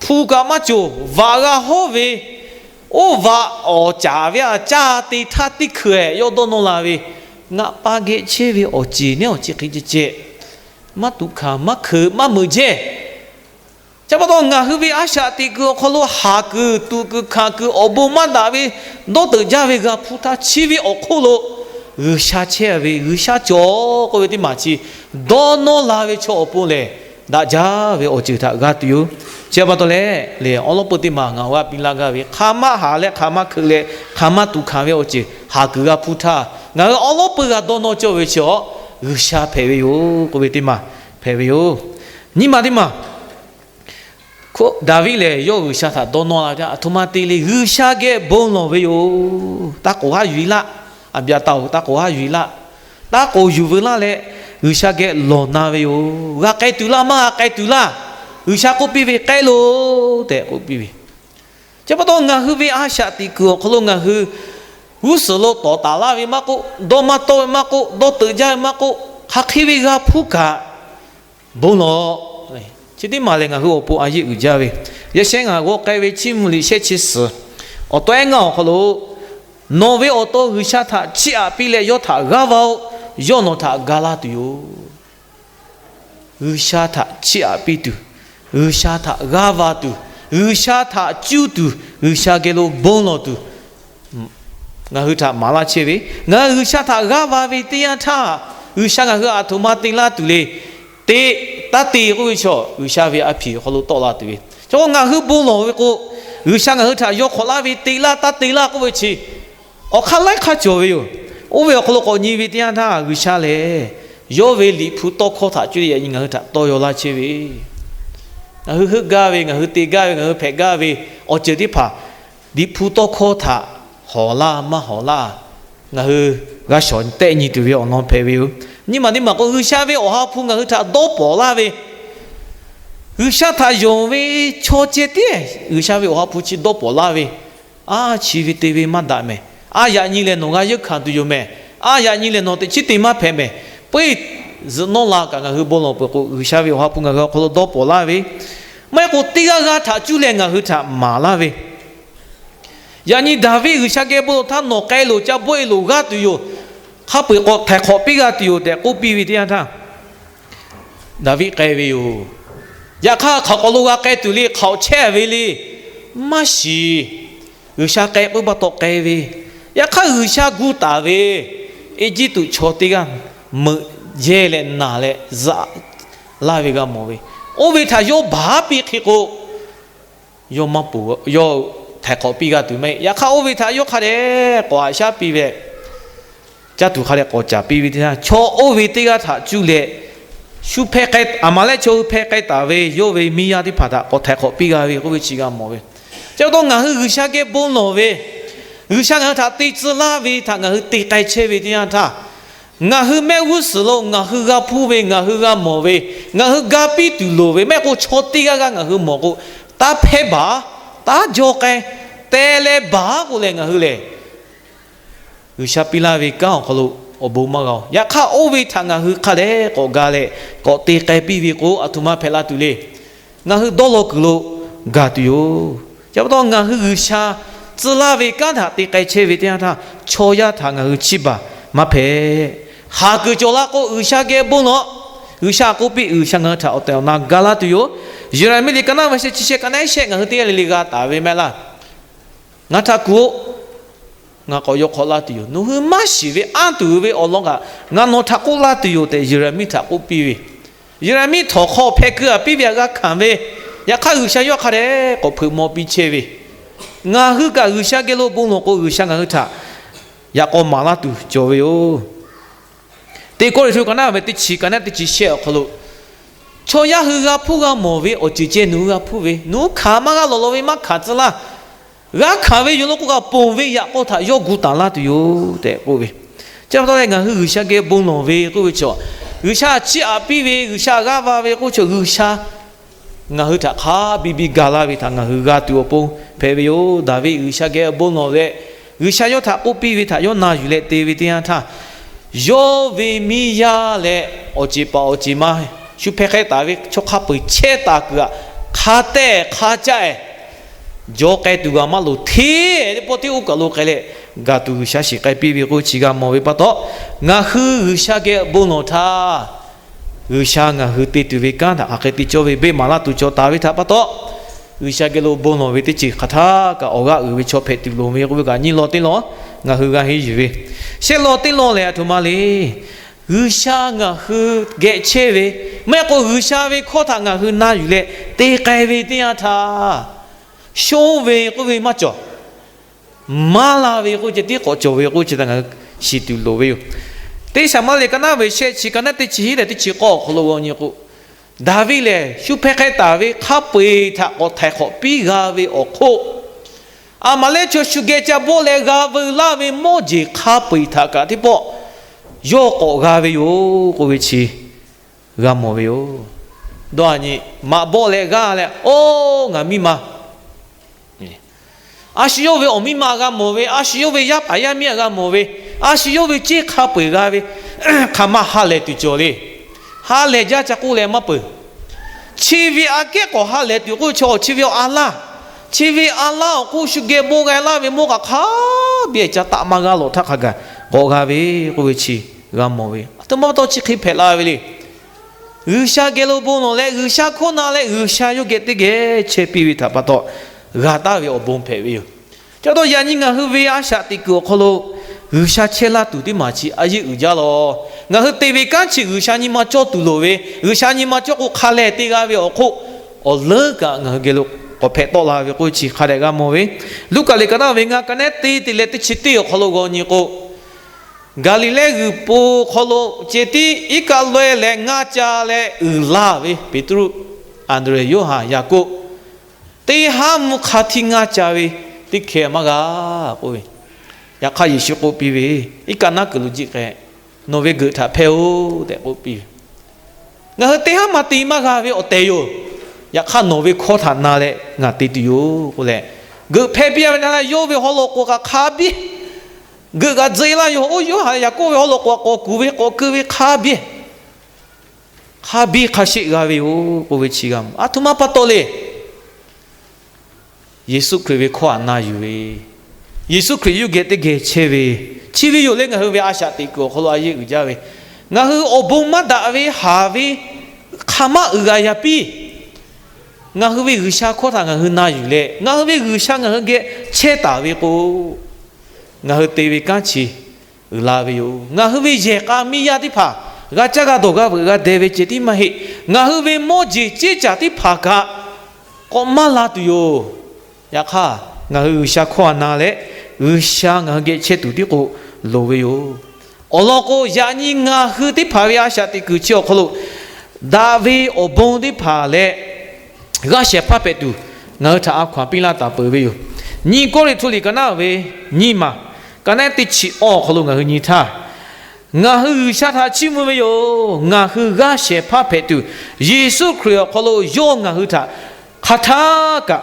hpu kaꞈ maˇ cawˬ, vaꞈ g'a hawˉ ve, oˇ vaꞈ awˍ caˍ ve a caˇ te htaˇ teˇ hkui-eh yawˇ dawˇ nawˇ la ve, ngaˬ pa geh chehˇ ve awˬ ceˬ neˉ awˬ ceˬ hk'e ceh ceh, maˇ tuꞈ hkanˍ, maˇ hkeuꞈ, maˇ meuꞈ jehˇ. Chi pa taw, ngaˬ hui ve a shaꞈ teꞈ kuiˬ awˬ hk'aw lo haˍ kuiˬ, tuꞈ kuiˬ, hkanˍ kuiˬ, awˬ bon maˇ daꞈ ve, dawˇ teuꞈ jaˇ ve g'a hpuˇ htaˇ, chi ve awˬ hk'oˆ lo G'uiˬsha chehˇ ve, G'uiˬsha cawˬ k'oˆ ve teˇ maˬ chi dawˇ nawˇ la ve chaw awˬ pon lehˬ, daꞈ jaˇ ve awˬ ceuˬ htaꞈ g'a tuˬ yoˬ. Chi pa taw leh, lehˬ awˉ lawˉ peu teˇ maˬ ngaˬ hui g'a piˇ laˇ gaˇ ve, hk'aˬ maˇ haˍ leh hk'aˬ maˇ hkeuꞈ leh hk'aˬ maˇ tuꞈ hkanˍ ve awˬ ceuˬ haˍ kuiˬ g'a hpuˇ htaˇ, ngaˬ hui awˉ lawˉ peu g'a dawˇ nawˇ cawˇ ve chi awˬ G'uiˬsha hpehꞈ ve yoˬ k'oˆ ve teˇ maˬ hpehꞈ ve yoˬ. Nyiˇ maˬ teˇ maˬ Daˍviˆ lehˬ, yawˇ G'uiˬsha htaꞈ dawˇ nawˇ la ve htaˇ, aˬ htoꞈ ma te le, G'uiˬsha geh bon lawˬ ve yoˬ. Taˇ k'oˍ haˉ yuˬ-e laˇ. Aˍbiˍaˍtaˍ-oˬ, taˇ k'oˍ haˉ yuˬ-e laˇ. Taˇ k'oˍ yuˬ veu laˇ leh, G'uiˬsha geh lawˬ na ve yoˬ. G'a k'ai tuˬ laˇ, maˇ g'a k'ai tuˬ laˇ. G'uiˬsha k'oˆ piˇ ve, k'ai loˬ tehꞈ k'oˆ piˇ ve. Chi pa taw, ngaˬ hui ve a shaꞈ teꞈ kuiˬ awˬ hk'aw lo ngaˬ hui g'uˇ suhˍ lo tawˍ taˍ laˇ ve maˇ k'oˆ, dawˇ maˇ tawˆ ve maˇ k'oˆ, dawˇ teuꞈ jaˇ ve maˇ k'oˆ, hk'aˬ hk'e ve g'a hpuˇ kaꞈ bon lawˬ. Chi teˇ maˬ lehˬ, ngaˬ hui awˬ pon a yeˆ uiˍ jaˇ ve, yaꞈ sheh ngaˬ g'aw k'ai ve Chiˇ mvuh liꞈ shehˆ chi suhˍ awˬ tawehˉ ngaˇ awˬ hk'aw lo, nawˬ ve awˬ to G'uiˬsha htaꞈ chiˇ aꞈ piˇ leh yawˇ htaꞈ g'aˇ va-oˆ. Yawˇ nawˬ htaꞈ ga laˇ tuˬ yoˬ. G'uiˬsha htaꞈ chiˇ aꞈ piˇ tuˬ, G'uiˬsha htaꞈ g'aˇ va tuˬ, G'uiˬsha htaꞈ cuˇ tuˬ, G'uiˬsha geh lo bon lawˬ tuˬ, ngaˬ hui htaꞈ maˍ laˇ chehˇ ve, ngaˬ hui G'uiˬsha htaꞈ g'aˇ va ve teˇ yanˇ htaˇ, G'uiˬsha ngaˬ hui aˬ htoꞈ ma te laˇ tuˬ le. Te, taˇ te k'oˆ ve chaw, G'uiˬsha ve a hpiˍ awˬ hk'aw lo tawˆ la tuˬ ve. Chi k'o, ngaˬ hui bon lawˬ ve k'o, G'uiˬsha ngaˬ hui htaꞈ yaw hk'awꞈ laˇ ve, te laˇ, taˇ te laˇ k'oˆ ve chi, awˬ hk'aˇ laiˉ hk'aˇ cawˬ ve yoˬ. Oˇ ve awˬ hk'aw lo k'awꞈ nyi ve teˇ yanˇ htaˇ, G'uiˬsha lehˬ yawˇ ve Liꞈ hpu tawˇ hkawˇ htaꞈ cuˇ leh yaꞈ nyi ngaˬ hui htaꞈ tawˇ yaw laˇ chehˇ ve, ngaˬ hui heuˆ gaˇ ve, ngaˬ hui te gaˇ ve, ngaˬ hui hpehꞈ gaˇ ve awˬ ceuˬ teˇ hpaˍ, Liꞈ hpu tawˇ hkawˇ htaꞈ hawˍ laˇ maˇ hawˍ laˇ, ngaˬ hui g'a shawˍ tehˆ nyi tuˬ ve awˬ lawn hpehꞈ ve yoˬ. Nyiˇ maˬ teˇ maˬ k'o, G'uiˬsha ve awˬ ha hpu ngaˬ hui htaꞈ dawˇ pawˍ laˇ ve, G'uiˬsha htaꞈ yonˍ ve chaw ceh tiˉ G'uiˬsha ve awˬ ha hpu chi dawˇ pawˍ laˇ ve, a, chi ve te ve maˇ daꞈ mehˍ. A, yaꞈ nyi lehˬ nawˬ g'a yeunˇ hkanˍ tuˬ yoˬ mehˍ. A, yaꞈ nyi lehˬ nawˬ teꞈ chiˉ te maˇ hpehꞈ mehˍ. Peuˬ, zuhꞈ nawˉ la kaꞈ ngaˬ hui bon lawˬ peuˬ k'o, G'uiˬsha ve awˬ ha hpu ngaˬ hui awˬ hk'aw lo dawˇ pawˍ laˇ ve, maˇ heˆ k'o teˇ g'aˇ g'aˇ htaꞈ cuˇ leh ngaˬ hui htaꞈ maˍ laˇ ve, yaꞈ nyi Daˍviˆ G'uiˬsha geh bon lawˬ htaˇ, nawˬ k'ai loˬ, ca bawˆ-e loˬ, g'aˇ tuˬ yoˬ. Hk'a peu-eˬ k'awꞈ htaiˍ hk'awꞈ piˇ g'a tuˬ yoˬ tehꞈ k'oˆ piˇ ve teˇ yanˇ htaˇ, Daˍviˆ k'ai ve yoˬ. Yaꞈ hk'aˇ, hk'aˬ k'awꞈ lo g'a k'ai tuˬ le, hk'aoꞈ chehˇ ve le. Maˇ shiˍ. G'uiˬsha k'ai k'oˆ pa taw k'ai ve. Yaꞈ hk'aˇ, G'uiˬsha gu taˍ ve Eˇjiˇtuꞈ chaw teˇ g'aˇ meuꞈ jehˇ leh naˬ leh zaꞈ laˇ ve g'a mawˬ ve. Oˇ ve htaꞈ yawˇ baˬ haˉ piˇ hk'e k'o, yawˇ maˇ poˬ, yawˇ htaiˍ hk'awꞈ piˇ g'a tuˬ maˇ heˆ. Yaꞈ hk'aˇ, oˇ ve htaꞈ yawˇ hk'a dehꞈ k'awꞈ haꞈ shaˉ piˇ ve, caˇ tuˬ hk'a dehꞈ k'awꞈ caˍ piˇ ve teˇ yanˇ, chaw oˇ ve teˇ g'aˇ htaꞈ cuˇ leh, shu hpeh k'ai, Aˍmaˍlehˆ chaw hui hpeh k'ai taˍ ve yawˇ ve miˇ yaˇ teˇ hpaˍ htaꞈ k'awꞈ htaiˍ hk'awꞈ piˇ g'a ve k'oˆ ve chi g'a mawˬ ve. Chi pa taw, ngaˬ hui G'uiˬsha geh bon lawˬ ve, G'uiˬsha ngaˬ hui htaꞈ te tcuh laˇ ve htaꞈ ngaˬ hui te k'ai chehˇ ve teˇ yanˇ htaˇ, ngaˬ hui mehˆ g'uˇ suhˍ lo ngaˬ hui g'a hpuˇ ve, ngaˬ hui g'a mawˬ ve, ngaˬ hui ga piˇ tuˬ loˍ ve, maˇ heˆ k'o chaw teˇ g'aˇ g'aˇ ngaˬ hui mawˬ k'o, taˇ hpehˇ baˬ, taˇ jaw k'ai, te leh baˬ k'o lehˬ ngaˬ hui lehˬ G'uiˬsha piˇ laˇ ve kanˉ awˬ hk'aw lo awˬ bon maˇ g'a-oˬ. Yaꞈ hk'aˇ, oˇ ve htaꞈ ngaˬ hui hk'a dehꞈ k'awꞈ ga leh k'awꞈ te k'ai piˇ ve k'o, aˬ htoꞈ ma hpehꞈ la tuˬ le. Ngaˬ hui dawˇ law kuiˬ lo gaˬ tuˬ yoˬ. Chi pa taw, ngaˬ hui G'uiˬsha tcuh laˇ ve kanˉ htaꞈ te k'ai chehˇ ve teˇ yanˇ htaˇ, chaw yaˇ htaꞈ ngaˬ hui chiˇ baˬ maˇ hpehꞈ. Haˍ kuiˬ cawˬ la k'o, G'uiˬsha geh bon lawˬ. G'uiˬsha k'oˆ piˇ, G'uiˬsha ngaˬ hui htaꞈ awˬ tehˬ awˬ na ga laˇ tuˬ yoˬ. Yeˍraˍmiˆ liꞈ ka naˉ ve shehˆ chi shehˆ ka naˉ shehˆ ngaˬ hui teˇ g'aˇ le le g'a taˍ ve mehˆ laˇ. Ngaˬ htaꞈ kuˬ-oꞈ. Ngaˬ k'awꞈ yaw hk'awꞈ laˇ tuˬ yoˬ. Nawˬ hui maˇ shiˍ ve anˇ tuˬ ve awˬ lawn kaꞈ ngaˬ nawˬ htaꞈ k'oˆ laˇ tuˬ yoˬ tehꞈ Yeˍraˍmiˆ htaꞈ k'oˆ piˇ ve. Yeˍraˍmiˆ htawnˍ hk'aw hpeh keu-a piˇ ve htaꞈ g'a hkanˍ ve, yaꞈ hk'aˇ G'uiˬsha yawˇ hk'a dehꞈ k'awꞈ hpeuꞈ maw piˇ chehˇ ve, ngaˬ hui kaꞈ G'uiˬsha geh lo bon lawˬ k'o, G'uiˬsha ngaˬ hui htaꞈ yaꞈ k'aw maˍ laˇ tuˬ cawˬ ve yoˬ. Teˇ Kawˇrenˍhtuˆ ka naˉ ve teˇ chi ka naˉ teˇ chi shehˆ awˬ hk'aw lo, chaw yaˇ hui g'a hpuˇ g'a mawˬ ve awˬ ceuˬ ceh nawˬ hui g'a hpuˇ ve, nawˬ hui hkanˍ maˇ g'a lawˬ law ve maˇ hkanˍ tcuh laˇ. G'a hkanˍ ve yoˬ law k'o kaꞈ, ponˬ ve yaꞈ k'aw htaꞈ yawˇ gu taˍ laˇ tuˬ yoˬ tehꞈ k'oˆ ve. Chi pa taw leh, ngaˬ hui G'uiˬsha geh bon lawˬ ve k'oˆ ve chaw, G'uiˬsha chiˇ aꞈ piˇ ve, G'uiˬsha g'aˇ va ve k'oˆ ve chaw, G'uiˬsha ngaˬ hui htaꞈ hk'a biˇ biˇ ga laˇ ve htaꞈ ngaˬ hui g'a tuˬ awˬ pon hpehꞈ ve yoˬ. Daˍviˆ G'uiˬsha geh bon lawˬ leh, G'uiˬsha yawˇ htaꞈ k'oˆ piˇ ve htaꞈ yawˇ na yuˬ leh te ve teˇ yanˇ htaˇ, yawˇ ve miˇ yaˇ leh awˬ ceˬ paˍ awˬ ceˬ ma shu hpeh k'ai taˍ ve chaw hk'a peu-eˬ chehˇ taˍ kuiˬ-aꞈ, hk'a tehˆ hk'a caˆ-eh, jaw k'ai tuˬ g'a maˇ loˍ, hteˇ teˇ pawˆ teˇ oˇ kaˬ lo k'ai leh, gaˬ tuˬ G'uiˬsha shiˍ k'ai piˇ ve k'oˆ ve chi g'a mawˬ ve pa taw, ngaˬ hui G'uiˬsha geh bon lawˬ htaˇ, G'uiˬsha ngaˬ hui te tuˬ ve kanˉ htaꞈ hk'aˬ hk'e te cawˇ ve beˆ maˍ laˇ tuˬ cawˬ taˍ ve htaꞈ pa taw, G'uiˬsha geh lo bon lawˬ ve teˇ ceuˬ hk'aˬ htaˇ kaꞈ awˬ g'aˇ uiˍ ve chaw hpehꞈ tuˬ loˍ ve k'oˆ ve kaꞈ nyiˇ law teˇ law ngaˬ hui g'a henˇ yuˬ ve. Shehˆ law teˇ law lehˬ, aˬ htoꞈ ma le. G'uiˬsha ngaˬ hui geh chehˇ ve, maˇ heˆ k'o G'uiˬsha ve hkawˇ htaꞈ ngaˬ hui na yuˬ leh te k'ai ve teˇ yanˇ htaˇ, shonˇ ve k'oˆ ve maˇ cawˬ. Maˇ la ve k'oˆ ceh tiˉ k'awꞈ cawˬ ve k'oˆ chi htaꞈ ngaˬ hui shiˍ tuˬ loˍ ve yoˬ. Teˇ Saˍmo liꞈ ka naˉ ve shehˆ chi ka naˉ teˇ chi hiˉ leh teˇ chi k'awˇ awˬ hk'aw lo g'aw nyi k'o, Daˍviˆ lehˬ shu hpeh k'ai taˍ ve hk'a peu-eˬ htaꞈ k'awꞈ htaiˍ hk'awꞈ piˇ g'a ve awˬ hk'oˆ, aˬ maˍ lehˬ chaw shu geh ca bawˆ leh g'a veu laˇ ve mawˇ jeˬ hk'a peu-eˬ htaꞈ kaꞈ teˇ pawˆ yawˇ k'awꞈ g'a ve yoˬ k'oˆ ve chi g'a mawˬ ve yoˬ. Dawˇ a nyi, maꞈ bawˆ leh g'aˇ leh, oˇ ngaˬ miˇ ma, a shu yawˇ ve awˬ miˇ ma g'a mawˬ ve, a shu yawˇ ve yaˇ paˍ yaˇ miˇ g'a mawˬ ve, a shu yawˇ ve ceˇ hk'a peu-eˬ g'a ve, hk'aˬ ma ha lehˬ tuˬ cawˬ le. Ha lehˬ jaˇ ca k'oˆ leh maˇ peuˬ. Chi ve aꞈ kehˉ k'awꞈ ha lehˬ tuˬ k'oˆ ve chaw, chi ve awˬ a laˇ, chi ve a laˇ awˬ hk'oˆ shu geh bawˆ g'a laˇ ve mawˇ kaꞈ hk'a biˇ ca taˆ maˇ g'a lawˬ htaˇ hk'a gaˬ k'awꞈ g'a ve k'oˆ ve chi g'a mawˬ ve. Aˬ htoꞈ ma pa taw chi hk'e hpehꞈ la ve le. G'uiˬsha geh lo bon lawˬ leh G'uiˬsha hkawˇ na leh G'uiˬsha yawˇ geh teˇ geh chehˇ piˇ ve htaꞈ pa taw, g'a taˍ ve awˬ bon hpehꞈ ve yoˬ. Chi pa taw yaꞈ nyi ngaˬ hui ve a shaꞈ teꞈ kuiˬ awˬ hk'aw lo G'uiˬsha chehˇ laˇ tuˬ teˇ maˬ chi a yeˇ uiˍ jaˇ lawˬ. Ngaˬ hui te ve kanˉ chi G'uiˬsha nyi ma cawˇ tuˬ loˍ ve, G'uiˬsha nyi ma cawˇ k'o hk'a lehˬ te g'a ve awˬ hk'oˆ, awˬ leuˉ kaꞈ ngaˬ hui geh lo k'awꞈ hpehꞈ tawˆ la ve k'oˆ ve chi hk'a dehꞈ g'a mawˬ ve. Luˉkaꞈ liꞈ ka naˉ ve ngaˇ ka naˉ teˇ te leh teˇ chi teˇ awˬ hk'aw lo g'aw nyi k'o, Gaˍliˍlehˇ g'uiˬ po hk'aw lo ceh tiˉ iˉ kaˆ laweh leh ngaˇ ca leh uiˍ la ve Peˍtruˆ, Anˍdrehˍ, Yoˇhanˬ, Yaˍkoˆ, teˇ haˉ mvuhˇ hk'a htiˇ ngaˇ ca ve teˇ hkeh maˇ g'a k'oˆ ve. Yaꞈ hk'aˇ Yeˍsuˆ k'oˆ piˇ ve, Iˉ kaˆ naˉ kuiˬ lo jiˆ k'ai, nawˬ ve geuꞈ htaꞈ hpehˇ-oˆ tehꞈ k'oˆ piˇ ve. Ngaˬ hui teˇ haˉ ma te maˇ g'a ve awˬ tehˬ yoˬ. Yaꞈ hk'aˇ nawˬ ve hkawˇ htaꞈ na leh ngaˬ te tuˬ yoˬ k'oˆ leh, geuꞈ hpehˇ piˇ ve na leh yawˇ ve haw loꞈ k'oˍ kaꞈ hk'a biˇ geuꞈ g'a tzuhꞈ e laˇ yoˬ. Oˇ Yoˇhanˬ, Yaˍkoˆ ve haw loꞈ k'oˍ kaꞈ k'awꞈ kuˬ ve k'awꞈ keu ve hk'a biˇ hk'a biˇ hk'a sheˆ g'a ve yoˬ k'oˆ ve chi g'a mawˬ. Aˬ htoꞈ ma pa taw le. Yeˍsuˆ Hkriꞈ ve hkawˇ htaꞈ na yuˬ ve, Yeˍsuˆ Hkriꞈ yawˇ geh teˇ geh chehˇ ve, chi ve yoˬ leh ngaˬ hui ve a shaꞈ teꞈ kuiˬ awˬ hk'aw lo a yeˇ uiˍ jaˇ ve, ngaˬ hui awˬ bon maˇ daꞈ ve haˍ ve hk'a maˇ uiˍ g'a yaˇ piˇ. Ngaˬ hui ve G'uiˬsha hkawˇ htaꞈ ngaˬ hui na yuˬ leh, ngaˬ hui ve G'uiˬsha ngaˬ hui geh chehˇ taˍ ve k'o, ngaˬ hui te ve kanˉ chi uiˍ la ve yoˬ. Ngaˬ hui ve yehˬ k'a miˇ yaˇ teˇ hpaˍ g'a caˇ g'a dawˬ g'a veuꞈ g'a deh ve ceh tiˉ maˇ heˆ. Ngaˬ hui ve mawˇ jeˬ ceˇ caˬ teˇ hpaˍ kaꞈ k'awꞈ maˇ la tuˬ yoˬ. Yaꞈ hk'aˇ, ngaˬ hui G'uiˬsha hkawˇ htaꞈ na leh, G'uiˬsha ngaˬ hui geh chehˇ tuˬ tiˉ k'o loˍ ve yoˬ. Awˬ lawn k'o, yaꞈ nyi ngaˬ hui teˇ hpaˍ ve a shaꞈ teꞈ kuiˬ chi awˬ hk'aw lo daꞈ ve awˬ bon teˇ hpaˍ leh g'aˇ shehˍ hpaˇ hpehꞈ tuˬ, ngaˬ hui htaꞈ a hkaw-anˬ piˇ laˇ taˍ peuˬ ve yoˬ. Nyiˇ Kawˇrenˍhtuˆ liꞈ ka naˉ ve nyiˇ maˬ, ka naˉ teˇ chi awˇ awˬ hk'aw lo ngaˬ hui nyi htaˇ, ngaˬ hui G'uiˬsha htaꞈ chiˇ mvuh ve yoˬ. Ngaˬ hui g'aˇ shehˍ hpaˇ hpehꞈ tuˬ, Yeˍsuˆ Hkriꞈ awˬ hk'aw lo yawˇ ngaˬ hui htaꞈ hk'aˬ htaˇ kaꞈ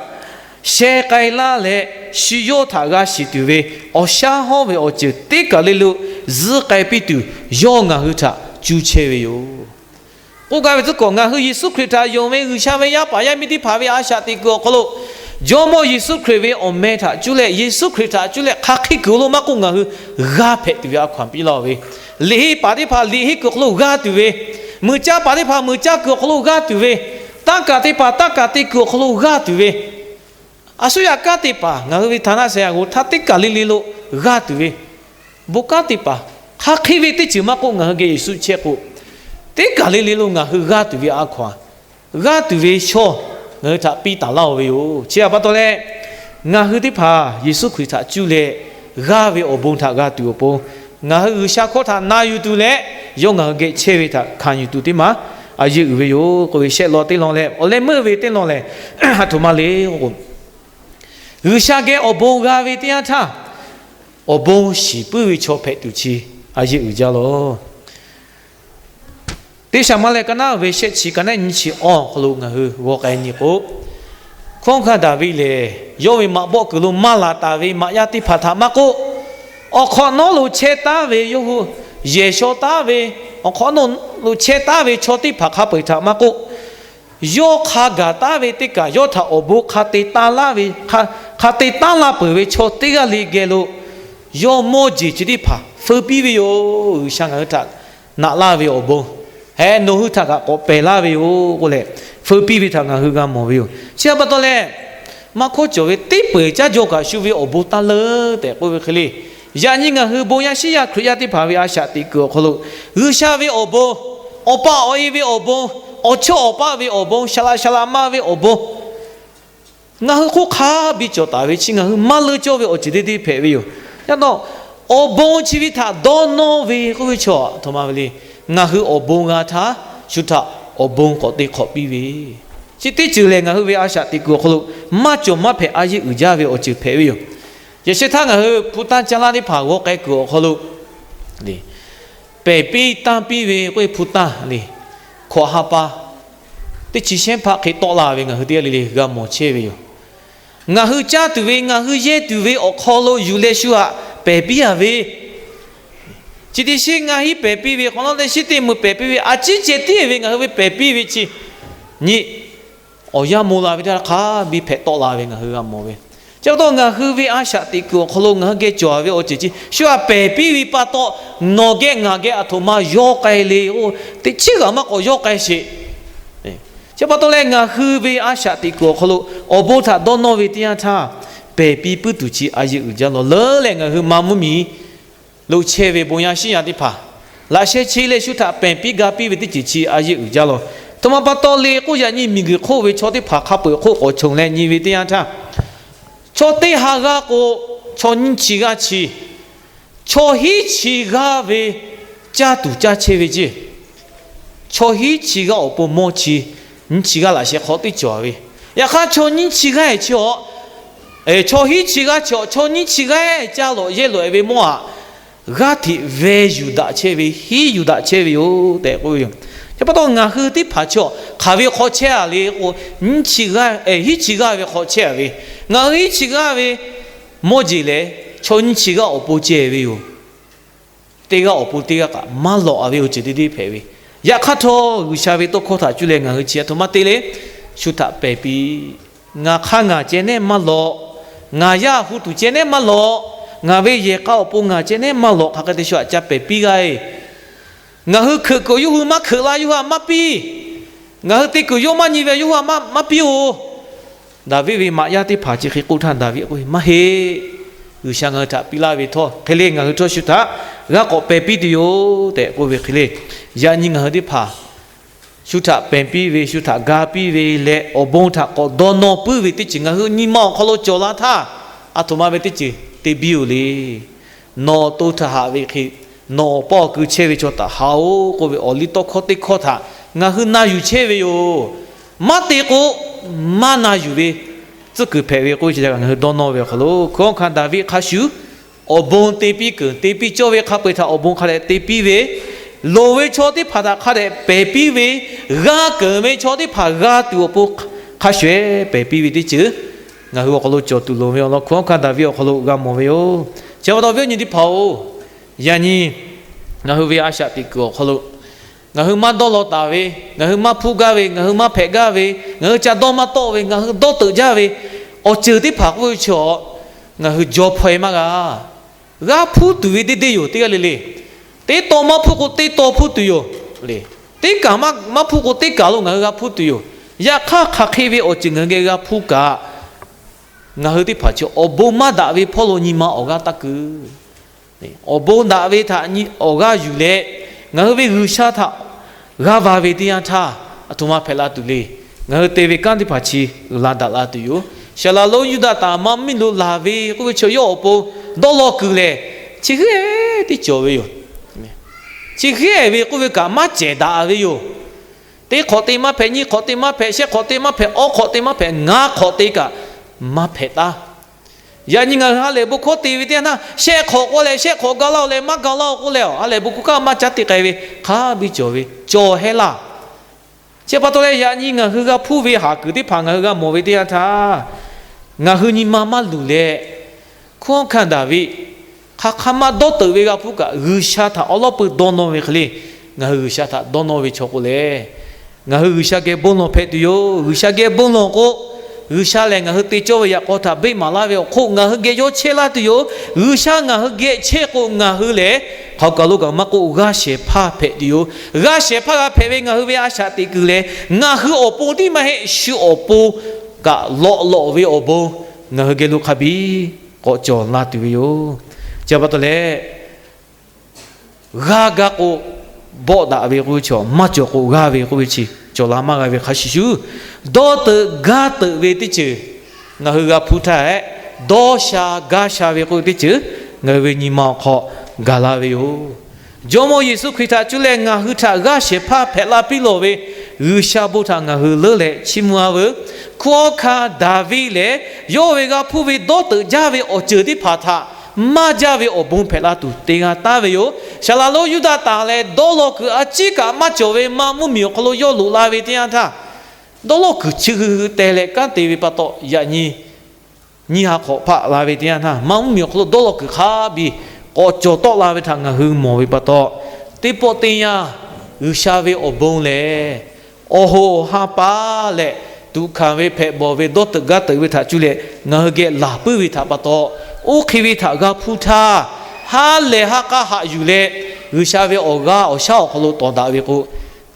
sheh k'ai laˇ leh, shu yawˇ htaꞈ g'a shiˍ tuˬ ve awˬ shaˉ hawˉ ve awˬ ceuˬ teˇ kaˬ le lo zuhˆ k'ai piˇ tuˬ, yawˇ ngaˬ hui htaꞈ cuˇ chehˇ ve yoˬ. K'oˆ gaˇ ve tcuh kaꞈ, ngaˬ hui Yeˍsuˆ Hkriꞈ htaꞈ yonˍ ve G'uiˬsha ve yaˇ paˍ yaˇ miˇ teˇ hpaˍ ve a shaꞈ teꞈ kuiˬ awˬ hk'aw lo Jawˇmawˇ Yeˍsuˆ Hkriꞈ ve awˬ meh htaꞈ cuˇ leh, Yeˍsuˆ Hkriꞈ htaꞈ cuˇ leh hk'aˬ hk'e kuiˬ awˬ hk'aw lo maˇ k'oˆ, ngaˬ hui g'aˇ hpehꞈ tuˬ ve a hkaw-anˬ piˇ laˇ-oˬ ve, liꞈ heˆ paˍ teˇ hpaˍ liꞈ heˆ kuiˬ awˬ hk'aw lo g'aˇ tuˬ ve, muiˬ caˇ paˍ teˇ hpaˍ muiˬ caˇ kuiˬ awˬ hk'aw lo g'aˇ tuˬ ve, taˇ kaˬ teˇ hpaˍ taˇ kaˬ te kuiˬ awˬ hk'aw lo g'aˇ tuˬ ve, a suˉ yaꞈ kanˉ teˇ hpaˍ ngaˬ hui ve htaˍ naˆ shehˍ yaꞈ g'oˍ htaˇ teˇ kaˬ le le lo g'aˇ tuˬ ve, bon kanˉ teˇ hpaˍ hk'aˬ hk'e ve teˇ ceuˬ maˇ k'oˆ, ngaˬ hui geh Yeˍsuˆ chehˇ k'o, teˇ kaˬ le le lo ngaˬ hui g'aˇ tuˬ ve a hkaw-anˬ, g'aˇ tuˬ ve chaw ngaˬ hui htaꞈ piˇ taˍ laˇ-oˬ ve yoˬ. Chi htaꞈ pa taw leh, ngaˬ hui teˇ hpaˍ Yeˍsuˆ Hkriꞈ htaꞈ cuˇ leh g'aˇ ve awˬ bon htaꞈ g'a tuˬ awˬ pon, ngaˬ hui G'uiˬsha hkawˇ htaꞈ na yuˬ tuˬ leh, yawˇ ngaˬ hui geh chehˇ ve htaꞈ hkanˍ yuˬ tuˬ teˇ maˬ a yeˇ uiˍ ve yoˬ k'oˆ ve shehˆ law teˇ lawn leh, awˬ leh meuˇ ve teˇ lawn lehˬ, a htoꞈ ma le k'o, G'uiˬsha geh awˬ bon g'a ve teˇ yanˇ htaˇ, awˬ bon shiˍ puiˉ ve chaw hpehꞈ tuˬ chi a yeˇ uiˍ jaˇ lawˬ. Teˇ shaˍ ma leh ka naˉ ve shehˆ chi ka naˉ nyi chi awˬ hk'aw lo ngaˬ hui g'aw k'ai nyi k'o, hkunˉ hawˉ hkanˇ Daˍviˆ lehˬ, yawˇ ve maꞈ bawˆ kuiˬ lo maˇ laˬ taˍ ve maꞈ yaˇ teˇ hpaˍ htaꞈ maˇ k'oˆ, awˬ hk'awꞈ nawˉ lo chehˇ taˉ ve yawˇ hui yehˬ shaw taˉ ve, awˬ hk'awꞈ nawˉ lo chehˇ taˉ ve chaw teˇ hpaˍ hk'a peu-eˬ htaꞈ maˇ k'oˆ, yawˇ hk'a gaˬ taˉ ve teˇ kaˬ yawˇ htaꞈ awˬ bon hk'a te taˇ laˇ peuˬ ve chaw teˇ g'aˇ le geh lo, yawˇ mawˇ jeˬ chi teˇ hpaˍ feu piˇ ve yoˬ. G'uiˬsha ngaˬ hui htaꞈ naꞈ laˇ ve awˬ bon, heh, nawˬ hui htaꞈ kaꞈ k'awꞈ pehˬ laˇ ve yoˬ k'oˆ leh, feu piˇ ve htaꞈ ngaˬ hui g'a mawˬ ve yoˬ. Chi htaꞈ pa taw leh, maˇ hkawˇ cawˬ ve teˇ peu-eˬ caˇ jaw kaꞈ shu ve awˬ bon taˇ leuˉ tehꞈ k'oˆ ve hk'e le, yaꞈ nyi ngaˬ hui bon yaˇ shiˉ yaˇ Hkriꞈ yaˇ teˇ hpaˍ ve a shaꞈ teꞈ kuiˬ awˬ hk'aw lo, G'uiˬsha ve awˬ bon, awˬ pa awˬ e ve awˬ bon, awˬ chawˇ awˬ paˆ ve awˬ bon, shaˍ laꞈ shaˍ laꞈ ma ve awˬ bon, ngaˬ hui hk'oˆ hk'a biˇ cawˬ taˍ ve chi ngaˬ hui maˇ leuˉ cawˇ ve awˬ ceuˬ teˇ deˇ hpehꞈ ve yoˬ. Yaꞈ taw, awˬ bon chi ve htaꞈ dawˇ nawˇ ve k'oˆ ve chaw a htoꞈ ma ve le. Ngaˬ hui awˬ bon g'a htaˇ, shu htaꞈ awˬ bon k'awꞈ te hk'awꞈ piˇ ve, chi teˇ ceuˬ lehˬ ngaˬ hui ve a shaꞈ teꞈ kuiˬ awˬ hk'aw lo maˇ cawˬ maˇ hpehꞈ a yeˇ uiˍ jaˇ ve awˬ ceuˬ hpehꞈ ve yoˬ. Yaꞈ sheh htaˇ ngaˬ hui hpu tanˇ caˇ laˇ teˇ hpaˍ g'aw k'ai kuiˬ awˬ hk'aw lo, pehˬ piˇ tanˇ piˇ ve k'oˆ ve hpu tanˇ le, hkawꞈ ha pa teˇ chi shehˉ hpaˆ hk'e tawˆ la ve ngaˬ hui teˇ g'aˇ le le g'a mawˬ chehˇ ve yoˬ. Ngaˬ hui caˇ tuˬ ve, ngaˬ hui yehˇ tuˬ ve awˬ hk'aw lo yuˬ leh shu htaꞈ pehˬ piˇ a ve, chi teˇ shinˉ ngaˬ hiˉ pehˬ piˇ ve, k'awꞈ nawˉ teˇ shinˉ teˇ mvuh pehˬ piˇ ve, a ciˉ ceh tiˉ ve ngaˬ hui ve pehˬ piˇ ve chi nyi awˬ yanˇ mvuh la ve teˇ hk'a biˇ hpehꞈ tawˆ la ve ngaˬ hui g'a mawˬ ve. Chi pa taw ngaˬ hui ve a shaꞈ teꞈ kuiˬ awˬ hk'aw lo ngaˬ hui geh cawˬ ve awˬ ceuˬ chi shu htaꞈ pehˬ piˇ ve pa taw, nawˬ geh ngaˬ geh a htoꞈ ma yawˇ k'ai le k'o, teˇ chiˉ g'aꞈ maˇ k'awꞈ yawˇ k'ai sheˍ. Chi pa taw leh ngaˬ hui ve a shaꞈ teꞈ kuiˬ awˬ hk'aw lo awˬ bon htaꞈ dawˇ nawˇ ve teˇ yanˇ htaˇ, pehˬ piˇ puiˉ tuˬ chi a yeˇ uiˍ jaˇ lawˬ. Leuˉ leh ngaˬ hui ma mvuhˇmiˬ lo chehˇ ve bon yaˇ shiˉ yaˇ teˇ hpaˍ laꞈ sheh che leh shu htaꞈ pehˬ piˇ ga piˇ ve teˇ ceuˬ chi a yeˇ uiˍ jaˇ lawˬ. Htoꞈ ma pa taw le k'oˆ, yaꞈ nyi miˬguiˬ hk'oˆ ve chaw teˇ hpaˍ hk'a peu-eˬ hk'oˆ k'awꞈ chonˬ leh nyi ve teˇ yanˇ htaˇ, chaw teˇ ha g'aˇ k'o, chaw nyiˇ chi g'aˇ chi, chaw hiˉ chi g'aˇ ve caˇ tuˬ caˇ chehˇ ve ceˇ. Chaw hiˉ chi g'aˇ awˬ pon mawˇ chi, nyiˇ chi g'aˇ laꞈ sheh hk'aw teˇ cawˬ ve. Yaꞈ hk'aˇ chaw nyiˇ chi g'aˇ chi a, chaw hiˉ chi g'aˇ chi a, chaw nyiˇ chi g'aˇ caˇ lawꞈ yehˇ lawꞈ ve mawˇ aꞈ, g'aˇ hteꞈ ve yuˬ daꞈ chehˇ ve, hiˉ yuˬ daꞈ chehˇ ve yoˬ tehꞈ k'oˆ ve yoˬ. Chi pa taw ngaˬ hui teˇ hpaˍ chi a hk'aˬ ve hk'aw chehˇ a le k'o, nyiˇ chi g'aˇ, hiˉ chi g'aˇ ve hk'aw chehˇ a ve, ngaˬ hui hiˉ chi g'aˇ ve mawˇ jeˬ lehˬ, chaw nyiˇ chi g'aˇ awˬ pon ceh ve yoˬ. Teˇ g'aˇ awˬ pon teˇ g'aˇ kaꞈ maˇ lawꞈ a ve awˬ ceuˬ teˇ deˇ hpehꞈ ve. Yaꞈ hk'aˇ htawˇ, G'uiˬsha ve tawˇ hkawˇ htaꞈ cuˇ leh ngaˬ hui chi a htoꞈ ma te le, shu htaꞈ pehˬ piˇ. Ngaˬ hk'aˇ ngaˬ ceh nehˉ maˇ lawꞈ. Ngaˬ yaˇ hu tuˬ ceh nehˉ maˇ lawꞈ. Ngaˬ ve yehˬ k'a awˬ pon ngaˬ ceh nehˉ maˇ lawꞈ. Hk'aˬ hk'e te shu htaꞈ ca pehˬ piˇ g'a e. Ngaˬ hui hkeuꞈ kuiˬ yawˇ hui maˇ hkeuꞈ la, yawˇ hui htaꞈ maˇ piˇ. Ngaˬ hui te kuiˬ yawˇ maˇ nyi ve, yawˇ hui htaꞈ maˇ piˇ-oˬ. Daˍviˆ ve maꞈ yaˇ teˇ hpaˍ chi hk'e k'oˆ htaˇ, Daˍviˆ k'oˆ ve, Maˇ heˆ. G'uiˬsha ngaˬ hui htaꞈ piˇ laˇ ve htawˇ, hk'e le ngaˬ hui htawˇ shu htaꞈ g'a k'awꞈ pehˬ piˇ tuˬ yoˬ tehꞈ k'oˆ ve hk'e le, yaꞈ nyi ngaˬ hui teˇ hpaˍ shu htaꞈ pehˬ piˇ ve, shu htaꞈ ga piˇ ve leh awˬ bon htaꞈ k'awꞈ dawˇ nawˇ puiˉ ve teˇ ceuˬ ngaˬ hui nyi ma awˬ hk'aw lo cawˬ la htaˇ, a htoꞈ ma ve teˇ ceuˬ te biˇ-oˬ le. Nawˬ to htaꞈ haꞈ ve hk'e, nawˬ awˬ paw awˬ ku chehˇ ve chaw htaꞈ haꞈ-oˬ k'oˆ ve awˬliˇtawˇhkawˇ teˇ hkawˇ htaꞈ ngaˬ hui na yuˬ chehˇ ve yoˬ. Maˇ te k'o, maˇ na yuˬ ve tcuhˉ kuiˬ hpehꞈ ve k'oˆ ve chi htaꞈ ngaˬ hui dawˇ nawˇ ve awˬ hk'aw lo, hkunˉ hawˉ hkanˇ Daˍviˆ hk'a shuˍ awˬ bon te piˇ keunˍ, te piˇ cawˇ ve hk'a peu-eˬ htaꞈ awˬ bon hk'a dehꞈ te piˇ ve, loˍ ve chaw teˇ hpaˍ htaꞈ hk'a dehꞈ pehˬ piˇ ve, g'a keunˍ ve chaw teˇ hpaˍ g'a tuˬ awˬ pon hk'a shuˍ-eˬ pehˬ piˇ ve teˇ ceuˬ ngaˬ hui awˬ hk'aw lo cawˬ tuˬ loˍ ve awˬ lawn hkunˉ hawˉ hkanˇ Daˍviˆ awˬ hk'aw lo g'a mawˬ ve yoˬ. Chi pa taw, viˉ awˬ nyi teˇ hpaˍ-oˬ, yaꞈ nyi ngaˬ hui ve a shaꞈ teꞈ kuiˬ awˬ hk'aw lo ngaˬ hui maˇ dawˇ law taˍ ve, ngaˬ hui maˇ hpuˇ gaˇ ve, ngaˬ hui maˇ hpehꞈ gaˇ ve, ngaˬ hui ca dawˇ maˇ tawˆ ve, ngaˬ hui dawˇ teuꞈ jaˇ ve, Awˬ ceuˬ teˇ hpaˍ k'oˆ ve chi, ngaˬ hui jaw hpaw-e maˇ g'a. G'a hpuˇ tuˬ ve deˇ deˇ yoˬ, teˇ g'aˇ le le. Teˇ taw maˇ hpuˇ k'o, teˇ taw hpuˇ tuˬ yoˬ le. Teˇ kaˬ maˇ hpuˇ k'o, teˇ kaˬ lo ngaˬ hui g'a hpuˇ tuˬ yoˬ. Yaꞈ hk'aˇ, hk'aˬ hk'e ve awˬ ceuˬ ngaˬ hui geh g'a hpuˇ kaꞈ, ngaˬ hui teˇ hpaˍ chi awˬ bon maˇ daꞈ ve hpawˇ lo nyi ma awˬ g'aˇ taˇ keu. Awˬ bon daꞈ ve htaꞈ awˬ g'aˇ yuˬ leh, ngaˬ hui ve G'uiˬsha htaꞈ g'aˇ va ve teˇ yanˇ htaˇ, aˬ htoꞈ ma hpehꞈ la tuˬ le. Ngaˬ hui te ve kanˉ teˇ hpaˍ chi uiˍ la daꞈ la tuˬ yoˬ. Saˍlaˍ lonˉ Yuˇdaꞈ taˍ maˇ miˇ lo laˬ ve k'oˆ ve chi yawˇ awˬ pon dawˇ law kuiˬ lehˬ, chi hk'e tiˉ cawˬ ve yoˬ. Chi hk'e ve k'oˆ ve kaꞈ maˇ cehˬ daꞈ ve yoˬ. Teˇ hk'awꞈ te maˇ hpehꞈ, nyiˇ hk'awꞈ te maˇ hpehꞈ, shehˆ hk'awꞈ te maˇ hpehꞈ, awˇ hk'awꞈ te maˇ hpehꞈ, ngaˇ hk'awꞈ te kaꞈ maˇ hpehꞈ taˉ. Yaꞈ nyi ngaˬ hui ha lehˬ bon hkawˇ te ve teˇ yanˇ htaˇ, shehˆ hk'awꞈ k'oˆ leh shehˆ hk'awꞈ ga laˇ-oˬ leh maˇ ga laˇ-oˬ k'oˆ leh, ha lehˬ bon hkawˇ kaꞈ maˇ caˉ te k'ai ve hk'a biˇ cawˬ ve, cawˬ hehˉ laˇ. Chi pa taw leh, yaꞈ nyi ngaˬ hui g'a hpuˇ ve haˍ kuiˬ teˇ hpaˍ ngaˬ hui g'a mawˬ ve teˇ yanˇ htaˇ, ngaˬ hui nyi ma maˇ luˬ leh, hkunˉ hawˉ hkanˇ Daˍviˆ hk'aˬ hk'aˬ ma dawˇ teuꞈ ve g'a hpuˇ kaꞈ, G'uiˬsha htaꞈ awˉ lawˉ peu dawˇ nawˇ ve hk'e le, ngaˬ hui G'uiˬsha htaꞈ dawˇ nawˇ ve chaw k'o lehˬ, ngaˬ hui G'uiˬsha geh bon lawˬ hpehꞈ tuˬ yoˬ. G'uiˬsha geh bon lawˬ k'o, G'uiˬsha lehˬ ngaˬ hui te cawˇ ve yaꞈ k'aw htaꞈ beˆ maˍ laˇ ve awˬ hk'oˆ ngaˬ hui geh yawˇ chehˇ laˇ tuˬ yoˬ. G'uiˬsha ngaˬ hui geh chehˇ k'o, ngaˬ hui lehˬ hk'aˬ kaˬ lo kaꞈ maˇ k'oˆ, g'aˇ shehˍ hpaˇ hpehꞈ tuˬ yoˬ. G'aˇ shehˍ hpaˇ g'a hpehꞈ ve ngaˬ hui ve a shaꞈ teꞈ kuiˬ lehˬ, ngaˬ hui awˬ pon tiˉ maˇ heˆ, shu awˬ pon kaꞈ lawꞈ lawꞈ ve awˬ bon ngaˬ hui geh lo hk'a biˇ k'awꞈ cawˬ la tuˬ ve yoˬ. Chi pa taw leh, g'a gaˇ k'o, bawˆ daꞈ ve k'oˆ ve chi, maˇ cawˬ k'o, g'aˇ ve k'oˆ ve chi cawˬ la maˇ g'a ve hk'a shuˍ shuˍ, dawˇ teuꞈ gaˇ teuꞈ ve teˇ ceuˬ ngaˬ hui g'a hpuˇ htaˇ, dawˇ sha gaˇ sha ve k'oˆ ve teˇ ceuˬ ngaˬ hui ve nyi ma awˬ hk'aw gaˬ la ve yoˬ. Jawˇmawˇ Yeˍsuˆ Hkriꞈ htaꞈ cuˇ leh ngaˬ hui htaꞈ g'aˇ shehˍ hpaˇ hpehꞈ la piˇ lawˬ ve G'uiˬsha bon htaꞈ ngaˬ hui leuˉ leh chiˇ mvuh-a veuˬ. Hkunˉ hawˉ hkanˇ Daˍviˆ lehˬ, yawˇ ve g'a hpuˇ ve dawˇ teuꞈ jaˇ ve awˬ ceuˬ teˇ hpaˍ htaꞈ maˇ jaˇ ve awˬ bon hpehꞈ la tuˬ te g'a taˍ ve yoˬ. Saˍlaˍ lonˉ Yuˇdaꞈ taˍ leh dawˇ law kuiˬ a ciˉ kaꞈ maˇ cawˬ ve maˇ mvuhˇ miˬ awˬ hk'aw lo yawˇ loꞈ la ve teˇ yanˇ htaˇ, dawˇ law kuiˬ chi hui hui teh leh kanˉ te ve pa taw, yaꞈ nyi nyiˇ ha hk'awꞈ hpaˆ la ve teˇ yanˇ htaˇ, maˇ mvuhˇ miˬ awˬ hk'aw lo dawˇ law kuiˬ hk'a biˇ k'awꞈ cawˬ tawˆ la ve htaꞈ ngaˬ hui mawˬ ve pa taw, teˇ pawˆ teˇ yanˇ G'uiˬsha ve awˬ bon lehˬ, awˬ hoꞈ awˬ ha pa leh, tuꞈ hkanˍ ve hpehꞈ bawˬ ve dawˇ teuꞈ gaˇ teuꞈ ve htaꞈ cuˇ leh ngaˬ hui geh laˬ puiˉ ve htaꞈ pa taw, oˇ hk'e ve htaꞈ g'a hpuˇ htaˇ, ha lehˬ ha k'a haꞈ yuˬ leh G'uiˬsha ve awˬ g'aˇ awˬ shaˉ awˬ hk'aw lo tawˍ daꞈ ve k'o,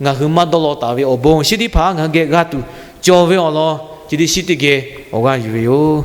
ngaˬ hui maˇ dawˇ law taˍ ve awˬ bon chi teˇ hpaˍ ngaˬ hui geh g'a tuˬ cawˬ ve awˬ lawn, chi teˇ shiˉ teˇ geh awˬ g'aˇ yuˬ ve yoˬ.